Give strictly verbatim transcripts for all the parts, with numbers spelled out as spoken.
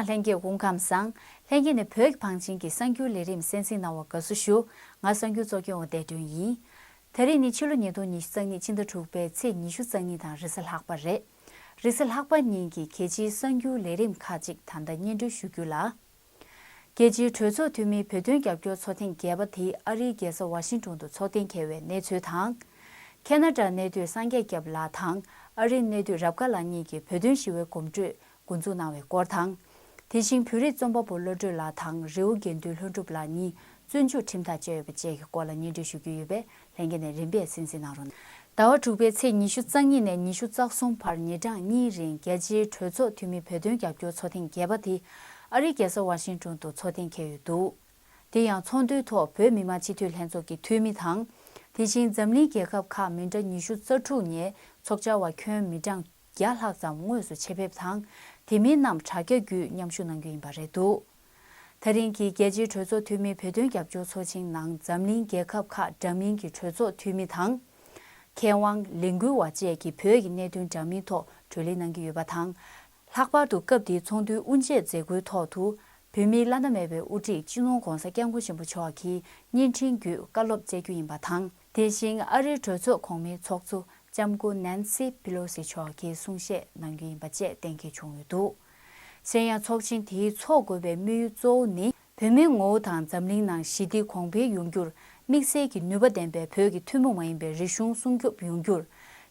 ལྷན་རྒྱས་སྐུ་ཁམས་བཟང་། ལྷན་རྒྱས་ནས་བོད་ཀྱི་བང་ཆེན་གྱི་གསར་འགྱུར་ལས་རིམ་གསན་གཟིགས་གནང་བར་དགའ་བསུ་ཞུ། ང་གསར་འགྱུར་གཙོ་སྐྱོང་བ་བདེ་སྒྲོན་ཡིན། ད་རེས་ནི་ཕྱི་ལོ་ཉིས་སྟོང་ཉི་ཤུ་རྩ་གཉིས་ཕྱི་ཟླ་དྲུག་པའི་ཚེས་ཉི་ཤུ་རྩ་གཉིས་དང་རེས་གཟའ་ལྷག་པ་རེད། རེས་གཟའ་ལྷག་པ་ཉིན་གྱི་གལ་ཆེའི་གསར་འགྱུར་ལས་རིམ་ཁག་ཅིག་ད་ལྟ་སྙན་སྒྲོན་ཞུ་རྒྱུ་ལ། རྒྱལ་སྤྱིའི་གྲོས་ཚོགས་འཐུས་མིའི་བོད་དོན་རྒྱབ་སྐྱོར་ཚོགས་ཐེངས་བརྒྱད་པ་དེ་ཨ་རིའི་རྒྱལ་ས་ཝ་ཤིང་ཏོན་དུ་ཚོགས་གཏན་འཁེལ་བའི་གནས་ཚུལ་དང་། ཁེ་ན་ཌ་གནས་སྡོད་སངས་རྒྱས་སྐྱབས་ལགས་དང་ཨ་རིའི་གནས་སྡོད་རབ་དགའ་ལགས་གཉིས་ཀྱིས་བོད་དོན་ཞི་བའི་གོམ་བགྲོད་འགོ་འཛུགས་གནང་བའི་སྐོར་དང་། དེ་བཞིན་བོད་རིགས་རྩོམ་པ་པོ་བློ་གྲོས་ལགས་དང་རི་བོ་དགེ་འདུན་ལྷུན་གྲུབ་ལགས་གཉིས་བཙོན་འཇུག་ཁྲིམས་ཐག་བཅད་ཡོད་པ་བཅས་ཀྱི་སྐོར་ལ་སྙན་སྒྲོན་ཞུ་རྒྱུ་ཡོད་པས་ལྷན་རྒྱས་ནས་རིམ་པས་གསན་གཟིགས་གནང་རོགས། ཟླ་བ་དྲུག་པའི་ཚེས་ཉི་ཤུ་རྩ་གཉིས་ནས་ཉི་ཤུ་རྩ་གསུམ་བར་ཉིན་གྲངས་གཉིས་རིང་རྒྱལ་སྤྱིའི་གྲོས་ཚོགས་འཐུས་མིའི་བོད་དོན་རྒྱབ་སྐྱོར་ཚོགས་ཐེངས་བརྒྱད་པ་དེ་ཨ་རིའི་རྒྱལ་ས་ཝ་ཤིང་ཏོན་དུ་ཚོགས་གཏན་འཁེལ་ཡོད་འདུག་དེ་ཡང་ཚོགས་འདུའི་ཐོག་བོད་མི་མང་སྤྱི་འཐུས་ལྷན་ཚོགས་ཀྱི་འཐུས་མི་དང་། དེ་བཞིན་འཛམ་གླིང་རྒྱལ་ཁབ་ཁག་མི་འདྲ་ཉི་ཤུ་རྩ་དྲུག་ནས་ཚོགས་བཅར་བ་ཁྱོན་མི་གྲངས་བརྒྱ་ལྷག་ཙམ་དངོས་སུ་ཆེད་ཕེབས་དང་། དེ་མིན་རྣམས་དྲ་རྒྱ་བརྒྱུད་མཉམ་ཞུགས་གནང་རྒྱུ་ཡིན་པ་རེད་འདུག་ད་རིང་གི་རྒྱལ་སྤྱིའི་གྲོས་ཚོགས་འཐུས་མིའི་བོད་དོན་རྒྱབ་སྐྱོར་ཚོགས་ཆེན་ནང་འཛམ་གླིང་རྒྱལ་ཁབ་ཁག་འདྲ་མིན་གྱི་གྲོས་ཚོགས་འཐུས་མི་དང་། མཁས་དབང་ལས་འགུལ་བ་བཅས་ཀྱིས་བོད་ཀྱི་གནད་དོན་འདྲ་མིན་ཐོག་བགྲོ་གླེང་གནང་གི་ཡོད་པ་དང་། ལྷག་པར་དུ་སྐབས་དེའི་ཚོགས་འདུའི་དབུ་འབྱེད་མཛད་སྒོའི་ཐོག་ཏུ། བོད་མིའི་བླ་ན་མེད་པའི་དབུ་ཁྲིད་སྤྱི་ནོར་༧གོང་ས་༧སྐྱབས་མགོན་ཆེན་པོ་མཆོག་གིས་བརྙན་འཕྲིན་བརྒྱུད་བཀའ་སློབ་སྩལ་རྒྱུ་ཡིན་པ་དང་། དེ་བཞིན་ཨ་རིའི་གྲོས་ཚོགས་གོང་མའི་ཚོགས་གཙོ་ལྕམ་སྐུ་ནན་སི་པི་ལོ་སི་མཆོག་གིས་གསུང་བཤད་གནང་རྒྱུ་ཡིན་པ་བཅས་གཏན་འཁེལ་བྱུང་ཡོད་འདུག་གཞན་ཡང་ཚོགས་ཆེན་དེའི་འཚོགས་དགོས་པའི་དམིགས་ཡུལ་གཙོ་བོ་ནི། བོད་མིའི་ངོ་བོ་དང་འཛམ་གླིང་ནང་ཞི་བདེ་གོང་འཕེལ་ཡོང་རྒྱུར་དམིགས་བསལ་གྱི་ནུས་པ་ལྡན་པའི་བོད་ཀྱི་ཐུན་མོང་མ་ཡིན་པའི་རིག་གཞུང་སྲུང་སྐྱོབ་ཡོང་རྒྱུར།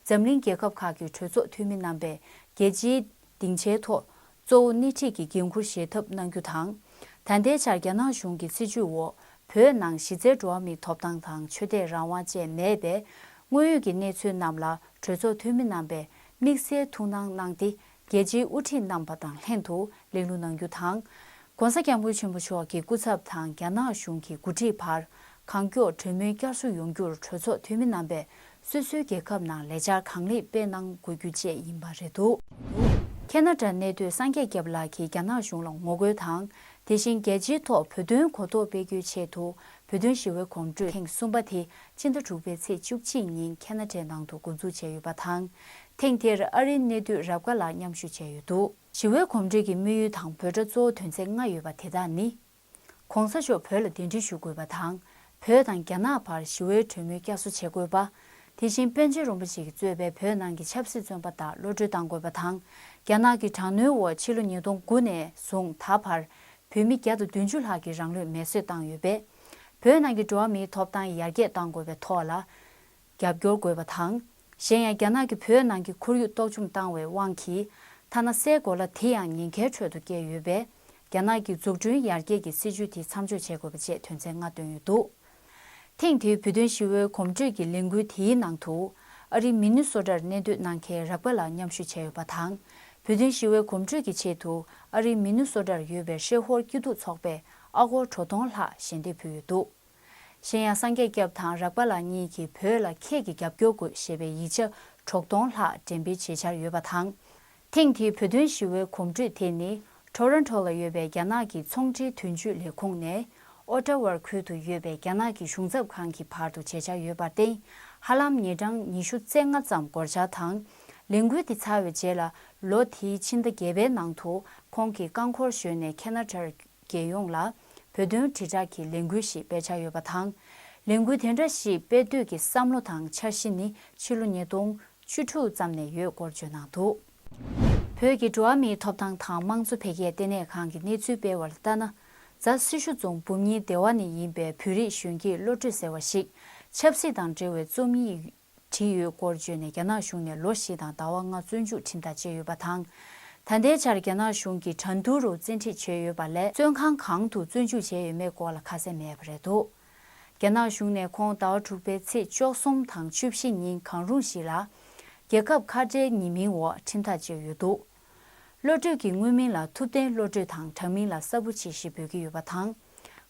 འཛམ་གླིང་རྒྱལ་ཁབ་ཁག་གི་གྲོས་ཚོགས་འཐུས་མི་རྣམ་པས་རྒྱལ་སྤྱིའི་སྡིངས་ཆའི་ཐོག་གཙོ་བོ་སྣེ་ཁྲིད་ཀྱི་འགན་འཁུར་བཞེས་ཐབས་གནང་རྒྱུ་དང་། ད་ལྟའི་ཆར་རྒྱ་ནག་གཞུང་གི་སྲིད་བྱུས་འོག་བོད་ནང་གཞི་རྩའི་འགྲོ་བ་མིའི་ཐོབ་ཐང་དང་ཆོས་དད་རང་དབང་བཅས་མེད་པས། དངོས་ཡོད་ཀྱི་གནས་ཚུལ་རྣམས་ལ་གྲོས་ཚོགས་འཐུས་མི་རྣམ་པས་དམིགས་བསལ་ཐུགས་སྣང་གནང་སྟེ། རྒྱལ་སྤྱིའི་དབུ་ཁྲིད་རྣམ་པ་དང་ལྷན་དུ་གླེང་གླུ་གནང་རྒྱུ་དང་། ྋགོང་ས་ྋསྐྱབས་མགོན་ཆེན་པོ་མཆོག་གི་སྐུ་ཚབ་དང་རྒྱ་ནག་གཞུང་གི་འགོ་ཁྲིད་བར་གང་མགྱོགས་གྲོས་མོལ་བསྐྱར་གསོ་ཡོང་རྒྱུར་གྲོས་ཚོགས་འཐུས་མི་རྣམ་པས་སོ་སོའི་རྒྱལ་ཁབ་ནང་ལས་འཆར་གང་ལེགས་སྤེལ་གནང་དགོས་རྒྱུ་བཅས་ཡིན་པ་རེད་འདུག་ཁེ་ན་ཌར་གནས་སྡོད་སངས་རྒྱས་སྐྱབས་ལགས་ཀྱིས་རྒྱ་ནག་གཞུང་ལ་ངོ་རྒོལ་དང་། དེ་བཞིན་རྒྱལ་སྤྱིའི་ཐོག་བོད་དོན་གོ་རྟོགས་སྤེལ་རྒྱུའི་ཆེད་དུ་བོད་དོན་ཞི་བའི་གོམ་བགྲོད་ཐེངས་གསུམ་པ་དེ་ཕྱི་ཟླ་དྲུག་པའི་ཚེས་བཅུ་གཅིག་ཉིན་ཁེ་ན་ཌའི་ནང་དུ་འགོ་འཛུགས་བྱས་ཡོད་པ་དང་། ཐེངས་དེར་ཨ་རིའི་གནས་སྡོད་རབ་དགའ་ལགས་མཉམ་ཞུགས་བྱས་ཡོད་འདུག་ཞི་བའི་གོམ་བགྲོད་ཀྱི་དམིགས་ཡུལ་དང་འབོད་སྒྲ་གཙོ་བོ་དོན་ཚན་ལྔ་ཡོད་པ་དེ་དག་ནི། ྋགོང་ས་མཆོག་བོད་ལ་གདན་འདྲེན་ཞུ་དགོས་པ་དང་། བོད་དང་རྒྱ་ནག་བར་ཞི་བའི་གྲོས་མོལ་བསྐྱར་གསོ་བྱེད་དགོས་པ། དེ་བཞིན་པཎ་ཆེན་རིན་པོ་ཆེ་གིས་གཙོས་པའི་བོད་ནང་གི་ཆབ་སྲིད་བཙོན་པ་དག་གློད་གྲོལ་གཏང་དགོས་པ་དང་། རྒྱ་ནག་གི་དྲག་གནོན་འོག་ཕྱི་ལོ་ཉིས་སྟོང་དགུ་ནས་བཟུང་ད་བར། བོད་མི་བརྒྱ་དང་བདུན་ཅུ་ལྷག་གིས་རང་ལུས་མེར་སྲེག་བཏང་ཡོད་པས། བོད་ནང་གི་འགྲོ་བ་མིའི་ཐོབ་ཐང་ཡར་རྒྱས་གཏང་དགོས་པའི་ཐོག་ལ། རྒྱབ་སྐྱོར་དགོས་པ་དང་། གཞན་ཡང་རྒྱ་ནག་གིས་བོད་ནང་གི་ཁོར་ཡུག་གཏོར་བཅོམ་བཏང་བའི་དབང་གིས། ཐ་ན་སའི་གོ་ལ་དེ་ཡང་ཉེན་ཁའི་ཁྲོད་དུ་བསྐྱལ་ཡོད་པས། རྒྱ་ནག་གི་འཛུགས་སྐྲུན་ཡར་རྒྱས་ཀྱི་སྲིད་བྱུས་དེ་མཚམས་འཇོག་བྱེད་དགོས་པ་བཅས་དོན་ཚན་ལྔ་བཏོན་ཡོད་འདུག་ཐེངས་དེའི་བོད་དོན་ཞི་བའི་གོམ་བགྲོད་ཀྱི་ལས་འགུལ་དེའི་ནང་དུ། ཨ་རིའི་མི་ནི་སོ་ཊར་གནས་སྡོད་གནང་མཁན་རབ་དགའ་ལགས་མཉམ་ཞུགས་བྱས་ཡོད་པ་དང་། བོད་དོན་ཞི་བའི་གོམ་བགྲོད་ཀྱི་ཆེད་དུ་ཨ་རིའི་མི་ནི་སོ་ཊར་ཡོད་པའི་ཧྲེ་ཧོར་སྐྱིད་སྡུག་ཚོགས་པས་ཨ་སྒོར་དྲུག་སྟོང་ལྷག་ཞལ་འདེབས་ཕུལ་ཡོད་འདུག་གཞན་ཡང་། སངས་རྒྱས་སྐྱབས་དང་རབ་དགའ་ལགས་གཉིས་ཀྱིས་བོད་ལ་ཁྱེད་ཀྱི་རྒྱབ་སྐྱོར་དགོས་ཞེས་པའི་ཡིག་ཆ་དྲུག་སྟོང་ལྷག་འགྲེམས་སྤེལ་བྱེད་འཆར་ཡོད་པ་དང་། ཐེངས་འདིའི་བོད་དོན་ཞི་བའི་གོམ་བགྲོད་དེ་ནི། ཊོ་རོན་ཊོ་ལ་ཡོད་པའི་རྒྱ་ནག་གི་ཚོང་འབྲེལ་དོན་གཅོད་ལས་ཁུངས་ནས། ཨོ་ཊ་ཝར་ཁུལ་དུ་ཡོད་པའི་རྒྱ་ནག་གི་གཞུང་ཚབ་ཁང་གི་བར་དུ་བྱེད་འཆར་ཡོད་པར་བརྟེན། ཧ་ལམ་ཉིན་གྲངས་ཉི་ཤུ་རྩ་ལྔ་ཙམ་འགོར་འཆར་དང་། ལས་འགུལ་དེ་ཚར་བའི་རྗེས་ལ། ལོ་དེའི་ཕྱི་ཟླ་བརྒྱད་པའི་ནང་དུ། ཁོང་གིས་རྐང་འཁོར་ཞོན་ནས་ཁེ་ན་ཌར། རྒྱལ་ཡོངས་ལ་བོད་དོན་དྲིལ་བསྒྲགས་ཀྱི་ལས་འགུལ་ཞིག་སྤེལ་འཆར་ཡོད་པ་དང་། ལས་འགུལ་དེ་འདྲ་ཞིག་སྤེལ་འདོད་ཀྱི་བསམ་བློ་དང་འཆར་གཞི་ནི་ཕྱི་ལོ་ཉིས་སྟོང་བཅུ་དྲུག་ཙམ་ནས་ཡོད་སྐོར་བརྗོད་གནང་འདུག་བོད་ཀྱི་འགྲོ་བ་མིའི་ཐོབ་ཐང་དང་དམངས་གཙོ་འཕེལ་རྒྱས་ལྟེ་གནས་ཁང་གིས་གནས་ཚུལ་སྤེལ་བར་ལྟར་ན། རྫ་སེར་ཤུལ་རྫོང་འབུམ་གཉིས་སྡེ་བ་ནས་ཡིན་པའི་བོད་རིགས་གཞོན་སྐྱེས་བློ་གྲོས་ཟེར་བ་ཞིག་ཆབ་སྲིད་དང་འབྲེལ་བའི་རྩོམ་ཡིག་བྲིས་ཡོད་སྐོར་བརྗོད་ནས་རྒྱ་ནག་གཞུང་ནས་ལོ་བཞི་དང་ཟླ་བ་ལྔ་བཙོན་འཇུག་ཁྲིམས་ཐག་བཅད་ཡོད་པ་དང་། ད་ལྟའི་ཆར་རྒྱ་ནག་གཞུང་གིས་གྲངས་ཐོ་རུ་བཙན་ཁྲིད་བྱས་ཡོད་པ་ལས། བཙོན་ཁང་གང་དུ་བཙོན་འཇུག་བྱས་ཡོད་མེད་སྐོར་ལ་ཁ་གསལ་མེད་པ་རེད་འདུག་རྒྱ་ནག་གཞུང་ནས་ཁོང་ཟླ་བ་དྲུག་པའི་ཚེས་བཅུ་གསུམ་དང་བཅུ་བཞི་ཉིན་གང་རུང་ཞིག་ལ། རྒྱལ་ཁབ་ཁ་བྲལ་ཉེས་མིང་འོག་ཁྲིམས་ཐག་བཅད་ཡོད་འདུག་བློ་གྲོས་ཀྱི་དངོས་མིང་ལ་ཐུབ་བསྟན་བློ་གྲོས་དང་དྲང་མིང་ལ་ས་བུ་ཆེ་ཞེས་འབོད་ཀྱི་ཡོད་པ་དང་།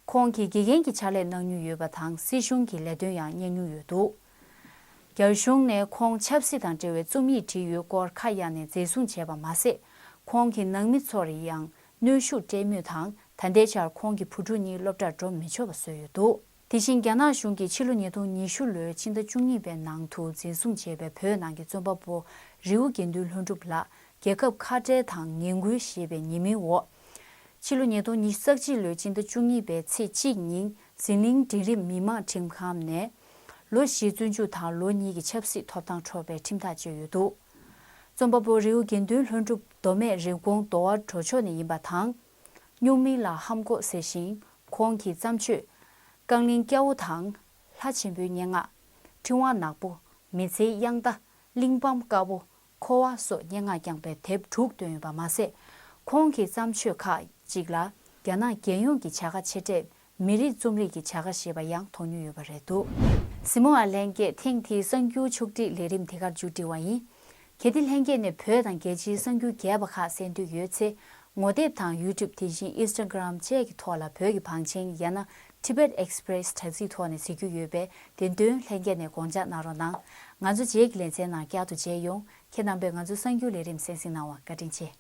ཁོང་གིས་དགེ་རྒན་གྱི་ཕྱག་ལས་གནང་མྱོང་ཡོད་པ་དང་། སྲིད་གཞུང་གི་ལས་དོན་ཡང་གཉེར་མྱོང་ཡོད་འདུག་རྒྱ་གཞུང་ནས་ཁོང་ཆབ་སྲིད་དང་འབྲེལ་བའི་རྩོམ་ཡིག་བྲིས་ཡོད་སྐོར་ཁ་གཡར་ནས་འཛིན་བཟུང་བྱས་པ་མ་ཟད། ཁོང་གི་ནང་མི་ཚོར་ཡང་གནོན་ཤུགས་སྤྲད་མུས་དང་། ད་ལྟའི་ཆར་ཁོང་གི་བུ་ཕྲུག་གཉིས་སློབ་གྲྭར་འགྲོ་མི་ཆོག་པ་བཟོས་ཡོད་འདུག་དེ་བཞིན། རྒྱ་ནག་གཞུང་གིས་ཕྱི་ལོ་ཉིས་སྟོང་ཉི་ཤུ་ལོའི་ཕྱི་ཟླ་བཅུ་གཉིས་པའི་ནང་དུ་འཛིན་བཟུང་བྱས་པའི་བོད་ནང་གི་རྩོམ་པ་པོ་རི་བོ་དགེ་འདུན་ལྷུན་གྲུབ་ལགས། རྒྱལ་ཁབ་ཁ་བྲལ་དང་ངན་སྐུལ་ཞེས་པའི་ཉེས་མིང་འོག་ཕྱི་ལོ་ཉིས་སྟོང་ཉི་ཤུ་རྩ་གཅིག་ལོའི་སྤྱི་ཟླ་བཅུ་གཉིས་པའི་ཚེས་གཅིག་ཉིན་ཟི་ལིང་འབྲིང་རིམ་མི་དམངས་ཁྲིམས་ཁང་ནས་ལོ་བཞི་བཙོན་འཇུག་དང་ལོ་གཉིས་ཀྱི་ཆབ་སྲིད་ཐོབ་ཐང་འཕྲོག་པའི་ཁྲིམས་ཐག་གཅོད་ཡོད་འདུག་རྩོམ་པ་པོ་རི་བོ་དགེ་འདུན་ལྷུན་གྲུབ་མདོ་སྨད་རི་ཀོང་མདོ་བ་གྲོ་ཕྱོགས་ནས་ཡིན་པ་དང་། སྨྱུག་མིང་ལ་ཧམ་གོ་ཟེར་ཞིང་། ཁོང་གི་བརྩམས་ཆོས་རྐང་གླིང་སྐྱ་བོ་དང་། ལྷ་ཆེན་པོའི་སྙན་ངག་འཕྲེང་བ་ནག་པོ། མི་ཚེའི་དབྱངས་རྟ། གླེགས་བམ་དཀར་པོ། འཁོར་བ་སོགས་སྙན་ངག་བརྐྱངས་པའི་དེབ་དྲུག་བཏོན་ཡོད་པ་མ་ཟད། ཁོང་གི་བརྩམས་ཆོས་ཁག་ཅིག་ལ་རྒྱ་ནག་རྒྱལ་ཡོངས་ཀྱི་བྱ་དགའ་ཆེ་གྲས་མི་རིགས་རྩོམ་རིག་གི་བྱ་དགའ་ཞེས་པ་ཡང་ཐོབ་མྱོང་ཡོད་པ་རེད་འདུག་སི་མོ་ཨ་ལྷན་རྒྱས་ཐེངས་འདིའི་གསར་འགྱུར་ཕྱོགས་སྒྲིག་ལས་རིམ་དེ་གར་མཇུག་སྒྲིལ་བ་ཡིན། གལ་ཏེ་ལྷན་རྒྱས་ནས་བོད་དང་རྒྱལ་སྤྱིའི་གསར་འགྱུར་རྒྱས་པ་ཁག་གསན་འདོད་ཡོད་ཚེ། ངོ་དེབ་དང་ཡུ་ཊུབ་དེ་བཞིན་ཨིན་སི་ཊ་གྷི་རམ་བཅས་ཀྱི་ཐོག་ལ་བོད་ཀྱི་བང་ཆེན་ཡང་ན་Tibet Express དྲ་ཚིགས་ཐོག་ནས་གཟིགས་རྒྱུ་ཡོད་པས། བདེན་དོན་ལྷན་རྒྱས་ནས་དགོངས་འཇགས་གནང་རོགས་གནང་། ང་ཚོ་རྗེས་ཀྱི་ལེ་ཚན་ནང་བསྐྱར་དུ་མཇལ་ཡོང་། ཁྱེད་རྣམ་པས་ང་ཚོའི་གསར་འགྱུར་ལས་རིམ་གསན་གཟིགས་གནང་བར་བཀའ་དྲིན་ཆེ།